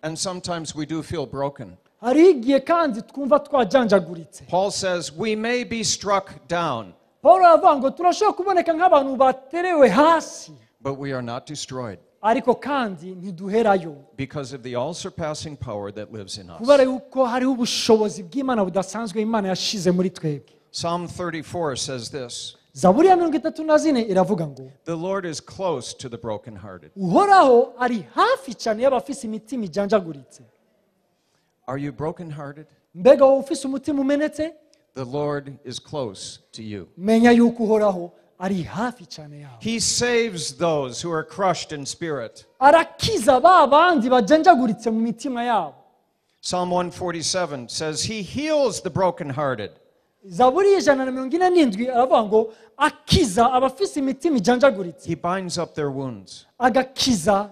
And sometimes we do feel broken. Hari igihe kandi twumva twajanjaguritse. Paul says we may be struck down. Paul aravuga ngo turashobora kuboneka nk'abantu baterewe hasi. But we are not destroyed. Ariko kandi ntiduherayo. Because of the all-surpassing power that lives in us. Kubera yuko hariho ubushobozi bw'Imana budasanzwe Imana yashize muri twebwe. Psalm 34 says this. Zaburi ya 34 iravuga ngo, The Lord is close to the brokenhearted. Uhoraho ari hafi cyane y'abafise imitima ijanjaguritse. Are you brokenhearted? Mbega wowe ufise umutima umenetse? The Lord is close to you. Menya yuko Uhoraho ari hafi cyane yawe. He saves those who are crushed in spirit. Arakiza ba bandi bajanjaguritse mu mitima yabo. Psalm 147 says he heals the brokenhearted. Zaburi 147 aravuga ngo akiza abafise imitima ijanjaguritse. He binds up their wounds. Agakiza,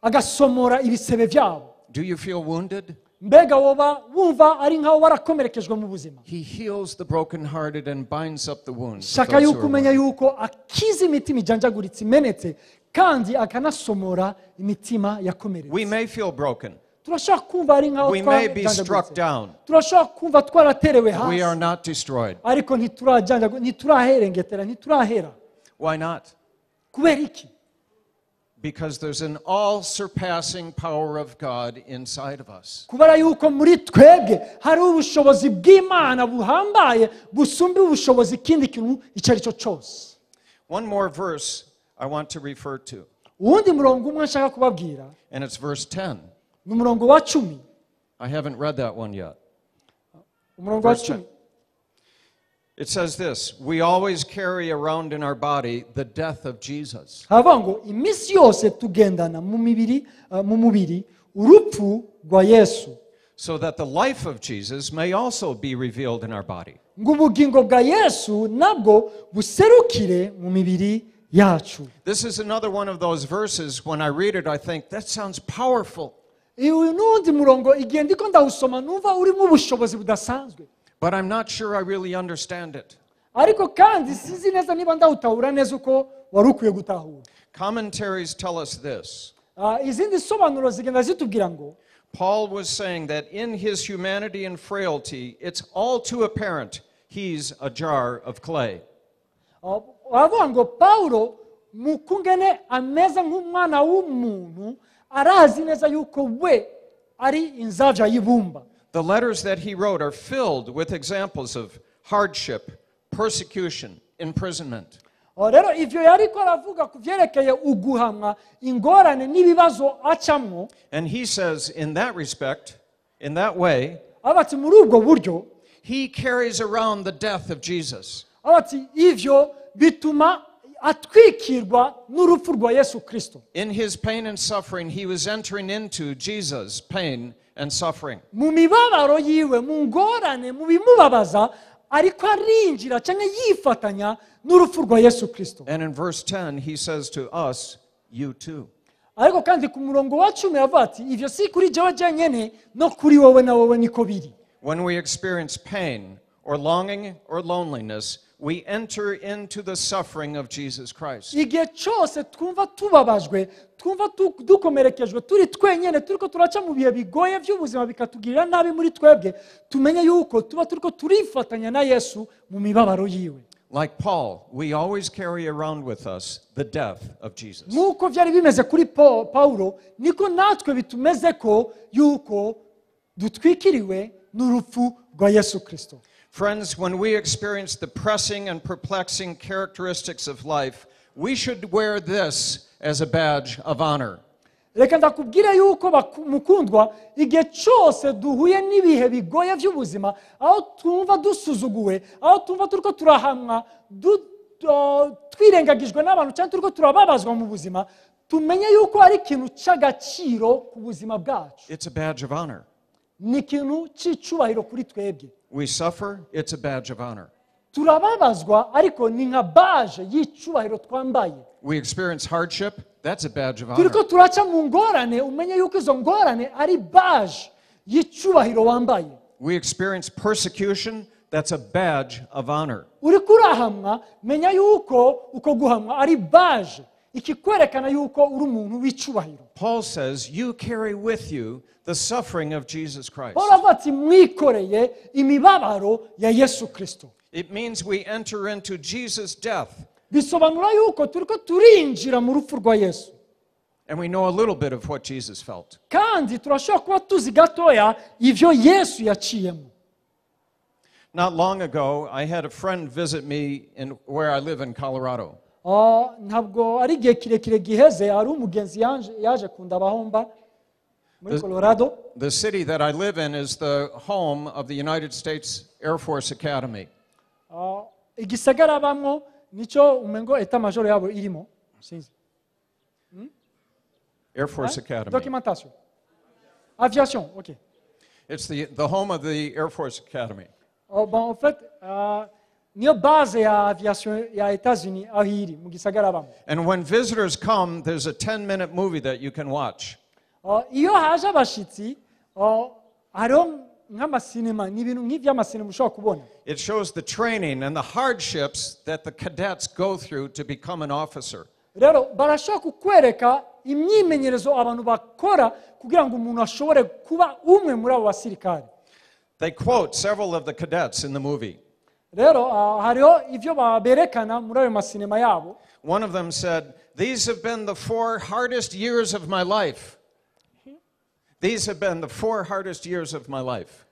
agasomora ibisebe byabo. Do you feel wounded? Mbega woba wumva ari nkaho warakomerekejwe mu buzima. He heals the brokenhearted and binds up the wounds. Shaka yuko umenya yuko akiza imitima ijanjaguritse imenetse kandi akanasomora imitima yakomeretse. We may feel broken. Turashobora kumva ari nkaho We may be struck down. Turashobora kumva twaraterewe hasi. We are not destroyed. Ariko ntiturajanjagu, ntituraherengetera, ntiturahera. Why not? Kubera iki? Because there's an all surpassing power of God inside of us. Kubera yuko muri twebwe hari ubushobozi bw'Imana buhambaye busumba ubushobozi ikindi kintu icyo ari cyo cyose. One more verse I want to refer to, Uwundi murongo umwe nshaka kubabwira and it's verse 10. ni umurongo wa 10. I haven't read that one yet. Umurongo wa Verse 10. 10. It says this: "We always carry around in our body the death of Jesus." Haravuga ngo iminsi yose tugendana mu mubiri urupfu rwa Yesu, So that the life of Jesus may also be revealed in our body. Ngo ubugingo bwa Yesu nabwo buserukire mu mibiri yacu. This is another one of those verses, when I read it, I think, that sounds powerful. Uyu n'uwundi murongo igihe ndiko ndawusoma numva urimo ubushobozi budasanzwe. But I'm not sure I really understand it. Ariko kandi sinzi neza niba ndawutahura neza uko wari ukwiye gutahura. Commentaries tell us this. Izindi sobanuro zigenda zitubwira ngo Paul was saying that in his humanity and frailty, it's all too apparent he's a jar of clay. Baravuga ngo Pawulo mu kungene ameze nk'umwana w'umuntu arazi neza yuko we ari inzabya y'ibumba. The letters that he wrote are filled with examples of hardship, persecution, imprisonment. Rero ivyo yariko aravuga ku vyerekeye uguhamwa ingorane n'ibibazo acamwo. And he says in that respect, in that way, Aba ati muri ubwo buryo, he carries around the death of Jesus. Aba ati ivyo bituma atwikirwa n'urupfu rwa Yesu Kristo. In his pain and suffering, he was entering into Jesus' pain and suffering. Mu mibabaro yiwe, mu ngorane, mu bimubabaza, ariko arinjira cyangwa yifatanya n'urupfu rwa Yesu Kristo. And in verse 10, he says to us, "You too." Ariko kandi ku murongo wa 10 yavuga ati ivyo si kuri jewe jenyene no kuri wowe na wowe niko biri. When we experience pain or longing or loneliness, we enter into the suffering of Jesus Christ. Igihe cyose twumva tubabajwe, twumva dukomerekejwe, turi twenyene, turiko turaca mu bihe bigoye by'ubuzima bikatugirira nabi muri twebwe, tumenye yuko tuba turiko turifatanya na Yesu mu mibabaro yiwe. Like Paul, we always carry around with us the death of Jesus. Nk'uko byari bimeze kuri Pawulo, niko natwe bitumeze ko yuko dutwikiriwe n'urupfu rwa Yesu Kristo. Friends, when we experience the pressing and perplexing characteristics of life, we should wear this as a badge of honor. Reka ndakubwire yuko mukundwa, igihe cyose duhuye n'ibihe bigoye by'ubuzima, aho twumva dusuzuguwe, aho twumva turiko turahamwa, twirengagijwe n'abantu cyangwa turiko turababazwa mu buzima, tumenye yuko ari ikintu cy'agaciro ku buzima bwacu. It's a badge of honor. Ni ikintu cy'icubahiro kuri twebwe. We suffer, it's a badge of honor. Turababazwa ariko ni nka baje y'icubahiro twambaye. We experience hardship, that's a badge of honor. Turiko turaca mu ngorane, umenye yuko izo ngorane ari baje y'icubahiro wambaye. We experience persecution, that's a badge of honor. Uriko urahamwa, menya yuko uko guhamwa ari baje ikikwerekana yuko uri umuntu w'icubahiro. Paul says, "You carry with you the suffering of Jesus Christ." Paul avuga ati mwikoreye imibabaro ya Yesu Kristo. It means we enter into Jesus' death. Bisobanura yuko turiko turinjira mu rupfu rwa Yesu. And we know a little bit of what Jesus felt. Kandi turashobora kuba tuzi gatoya ivyo Yesu yaciyemo. Not long ago, I had a friend visit me in where I live in Colorado. Ntabwo ari igihe kirekire giheze hari umugenzi yaje kundabaho mba muri Colorado. The city that I live in is the home of the United States Air Force Academy. Igisagara bamwo nico umengo état major yabo irimo. Sinzi. Air Force Hein? Academy. Documentation. Aviation, okay. It's the home of the Air Force Academy. Oh, bon, en fait, niyo base ya aviation ya États-Unis aho iri mu gisagara bamwo. And when visitors come, there's a 10-minute movie that you can watch. Iyo haje abashitsi, hariho nk'amasinema, ni ibintu nk'ivy'amasinema ushobora kubona. It shows the training and the hardships that the cadets go through to become an officer. Rero barashobora kukwereka imyimenyerezo abantu bakora kugira ngo umuntu ashobore kuba umwe muri abo basirikare. They quote several of the cadets in the movie. Rero hariho ivyo baberekana muri ayo masinema yabo. One of them said, These have been the 4 hardest years of my life. These have been the 4 hardest years of my life.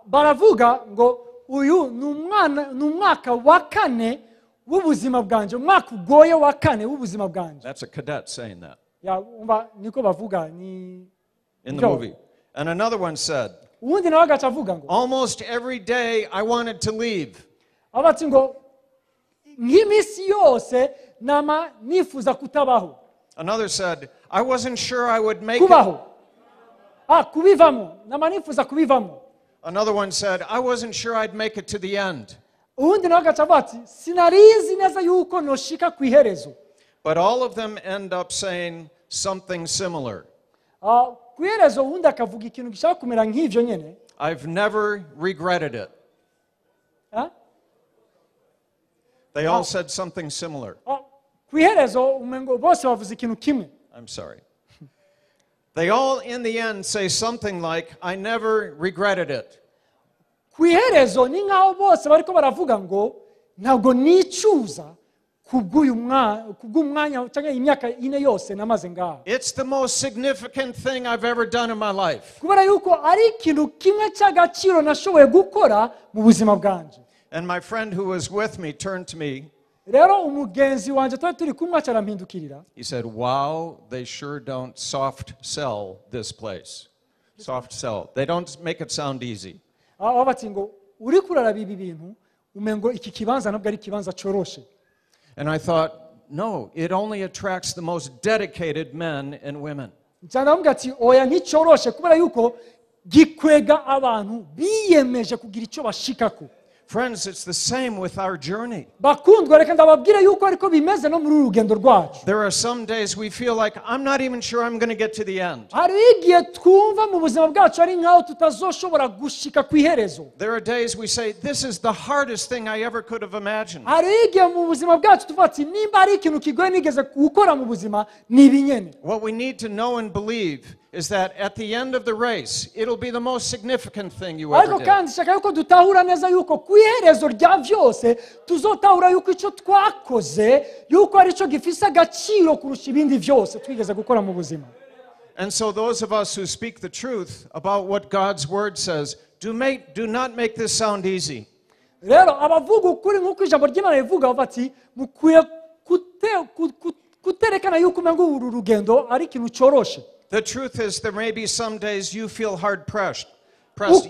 Baravuga ngo uyu ni umwaka wa kane w'ubuzima bwanje, umwaka ugoye wa kane w'ubuzima bwanje. That's a cadet saying that. Ya, umva niko bavuga ni in the movie. And another one said, uwundi nawe agaca avuga ngo almost every day I wanted to leave. Abatsi ngo nk'iminsi yose nama nifuza kutabaho. Another said, I wasn't sure I would make it. Kubaho. Kubivamo. Nama nifuza kubivamo. Another one said, I wasn't sure I'd make it to the end. Uwundi nawe agaca avuga ati, sinarizi neza yuko noshika ku iherezo. But all of them end up saying something similar. Ku iherezo uwundi akavuga ikintu gishaka kumera nk'ivyo nyene. I've never regretted it. Huh? They all said something similar. Ku iherezo umengo bose bavuze ikintu kimwe. I'm sorry. They all in the end say something like, I never regretted it. Ku iherezo ni nkaho bose bariko baravuga ngo ntabwo nicuza kubw'umwanya cyangwa imyaka ine yose namaze ngaha. It's the most significant thing I've ever done in my life. Kubera yuko ari ikintu kimwe cy'agaciro nashoboye gukora mu buzima bwanje. And my friend who was with me turned to me. Rero umugenzi wanje twari turi kumwe arampindukirira. He said, wow, they sure don't soft sell this place. Soft sell. They don't make it sound easy. Bati ngo uri kuraraba ibi bintu umengo iki kibanza ntabwo ari ikibanza coroshe. And I thought, no, it only attracts the most dedicated men and women. Ndamubwira ati oya nticoroshe kubera yuko gikwega abantu biyemeje kugira icyo bashikako. Friends, it's the same with our journey. Bakundwa, reka ndababwire yuko ariko bimeze no muri uru rugendo rwacu. There are some days we feel like I'm not even sure I'm going to get to the end. Hari igihe twumva mu buzima bwacu ari nkaho tutazoshobora gushika ku iherezo. There are days we say, this is the hardest thing I ever could have imagined. Hari igihe mu buzima bwacu tuvuga ati nimba ari ikintu kigoye nigeze gukora mu buzima ni ibi nyene. What we need to know and believe is that at the end of the race, it'll be the most significant thing you ever did. Ariko kandi shaka yuko dutahura neza yuko ku iherezo rya vyose tuzotahura yuko ico twakoze yuko ari ico gifise agaciro kurusha ibindi vyose twigeze gukora mu buzima. And so those of us who speak the truth about what God's word says, do not make this sound easy. Rero abavuga ukuri nk'uko ijambo ry'Imana rivuga bati mukwiye kuterekana yuko umengo uru rugendo ari ikintu coroshe. The truth is there may be some days you feel hard pressed.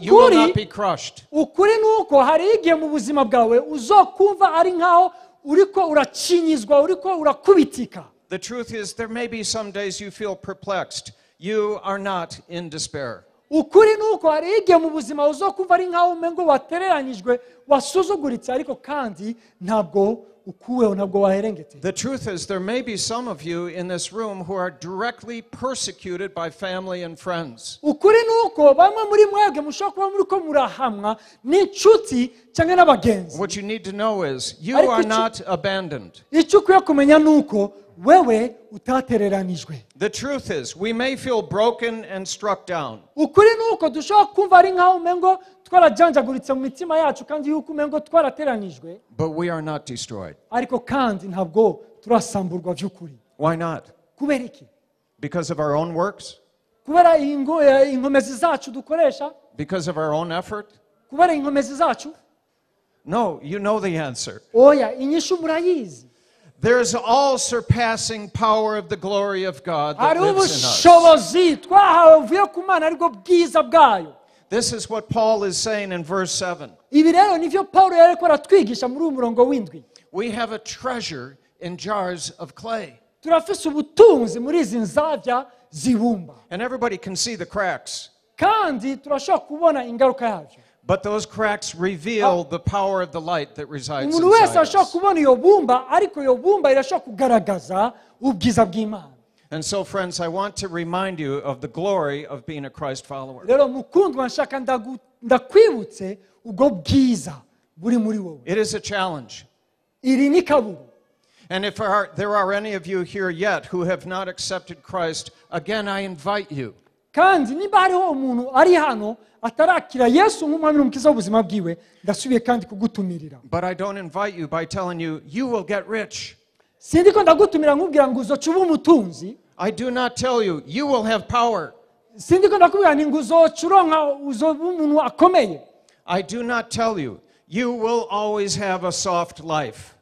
You will not be crushed. Ukuri nuko hari igihe mu buzima bwawe uzokumva ari nkaho uriko uracinyizwa, uriko urakubitika. The truth is there may be some days you feel perplexed. You are not in despair. Ukuri nuko hari igihe mu buzima uzokumva ari nkaho umengo watereranyijwe, wasuzuguritse, ariko kandi ntabwo ukuweho, ntabwo waherengete. The truth is there may be some of you in this room who are directly persecuted by family and friends. Ukuri nuko bamwe muri mwebwe mushobora kuba muri ko murahamwa n'inshuti cyangwa n'abagenzi. What you need to know is you are not abandoned. Icyo ukwiye kumenya nuko wewe utatereranijwe. The truth is we may feel broken and struck down. Ukuri nuko dushobora kumva ari nkaho umengo twarajanjaguritse mu mitima yacu kandi yuko umengo twarateranijwe. But we are not destroyed. Ariko kandi ntabwo turasamburwa by'ukuri. Why not? Kubera iki? Because of our own works? Kubera inkomezi zacu dukoresha? Because of our own effort? Kubera inkomezi zacu? No, you know the answer. Oya, inyishu murayizi. There's all-surpassing power of the glory of God that lives in us. This is what Paul is saying in verse 7. We have a treasure in jars of clay. And everybody can see the cracks. But those cracks reveal the power of the light that resides inside us. And so, friends, I want to remind you of the glory of being a Christ follower. It is a challenge. And if there are any of you here yet who have not accepted Christ, again, I invite you. Kandi niba hariho umuntu ari hano atarakira Yesu nk'umwami n'umukiza w'ubuzima bwiwe, ndasubiye kandi kugutumirira. But I don't invite you by telling you you will get rich. Sindiko ndagutumira nkubwira ngo uzoca uba umutunzi. I do not tell you, you will have power. Sindiko ndakubwira nti ngo uzoca uronka uzoba umuntu akomeye. I do not tell you, you will always have a soft life.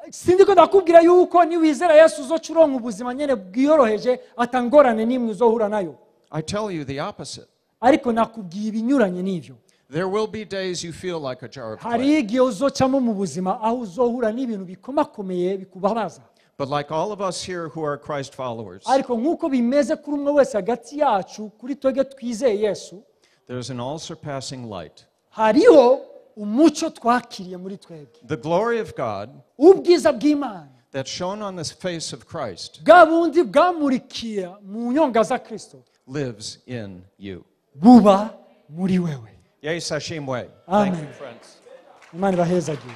Sindiko ndakubwira yuko niwizera Yesu uzoca uronka ubuzima nyene bwiyoroheje atangorane n'imwe uzohura nayo. I tell you the opposite. Ariko nakubwiye ibinyuranye n'ivyo. There will be days you feel like a jar of Hari clay. igihe uzocamo mu buzima aho uzohura n'ibintu bikomakomeye bikubabaza. But like all of us here who are Christ followers, Ariko nk'uko bimeze kuri umwe wese hagati yacu kuri twebwe twizeye Yesu, there's an all surpassing light. Hariho umuco twakiriye muri twebwe. The glory of God Ubwiza bw'Imana that shone on the face of Christ bwa bundi bwamurikiye mu nyonga za Kristo lives in you. Buba muri wewe. Yes, Hashimwe. Thank Amen. you, friends. Imana ibahezagire.